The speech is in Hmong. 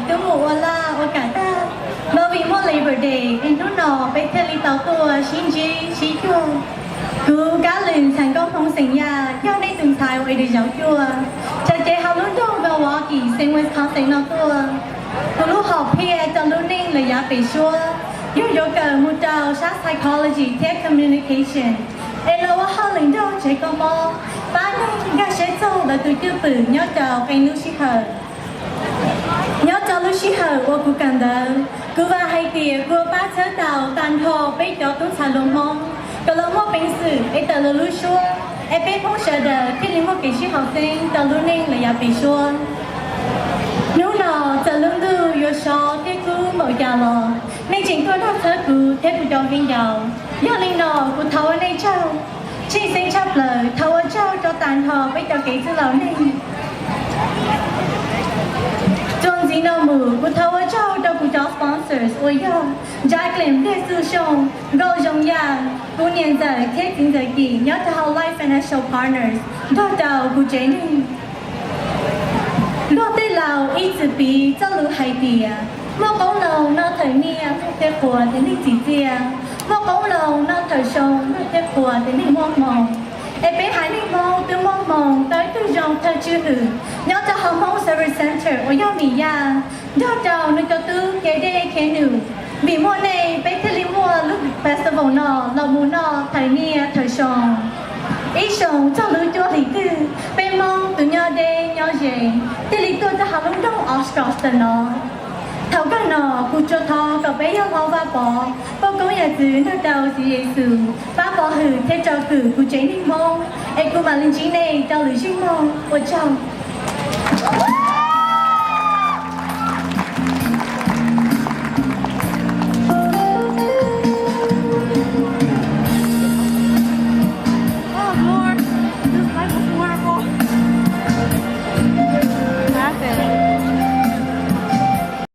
Twb mus ua laj ua kam tag, mas vim muaj Labor Day es hnub no peb thiaj li tau tuaj sib ntsib sib cuag. Kuv Kab Lwm ntxhais nkauj Hmoob xeem Yaj yog nej tus ntxhais uas es dawm zaum cuaj, txawm cev hauv lub nroog Milwaukee xeev Wisconsin no tuaj. Kuv lub hom phiaj rau lub neej lawm yav pem suab yog yuav kawm mus rau sab psychology thiab communication, es los ua hauj lwm nrog tsev kho mob, pab neeg nkag siab txog lawv tus cwj pwm nyob rau qee lub sij hawm. Nyob rau lub sij hawm uas kuv kawm ntawv, kuv vam hais tias kuv yuav pab txhawb tau tag nrho peb cov tub ntxhais hluas Hmoob kom lawv muaj peev xwm es tawm lawv lub suab, es peb Hmoob sawv daws thiaj li muaj kev sib haum xeeb rau lub neej lawm yav pem suab. Hnub no txawm lub ntuj yuav sov thiab kub npaum cas los nej tseem tuaj nrog txhawb kuv thiab kuv cov viv ncaus. Yog li no kuv thov ua nej tsaug, tshwj xeeb tshaj plaws thov ua tsaug rau tag nrho peb cov kev txwj laus neeg. Txuas ntxiv no mus kuv thov ua tsaug rau kuv cov sponsors uas yog Jacqueline Npliag Xu Xyooj, Nkauj Zoo Yaj, kuv niam ntxawm thiab txiv ntxawm Kim nyob rau hauv Life Financial Partners nrog rau kuv tsev neeg. Luag tej laus ib txwm piv txoj lus hais tias muaj qoob loo noj thawm niaj, luag tej qhua ces neeg txim txiaj. Muaj qoob loo noj thawm xyoo, luag tej qhua ces neeg muaj hmoo. Es peb haiv neeg Hmoob twb muaj hmoo tau ib tug zoo thawj tswj hwm nyob rau hauv Hmoob Service Center uas yog Mim Yaj, nrog rau nws cov tub kev dej kev num. Vim muaj nej peb thiaj li muaj lub festival no los mus noj thawm niaj thawm xyoo. Ib xyoos txog lub cuaj hlis twg peb Hmoob tus nyob deb nyob ze thiaj li tuaj rau hauv lub nroog Oshkosh no. Thaum kawg no kuv tsuas thov kom peb yawg hlob Vaj Pov, poj koob yawm txwv nrog rau Tswv Yexus pab pov hwm thiab tsom kwm kuv tsev neeg Hmoob, es kuv mam li ntsib nej rau lwm zaug mog, ua tsaug.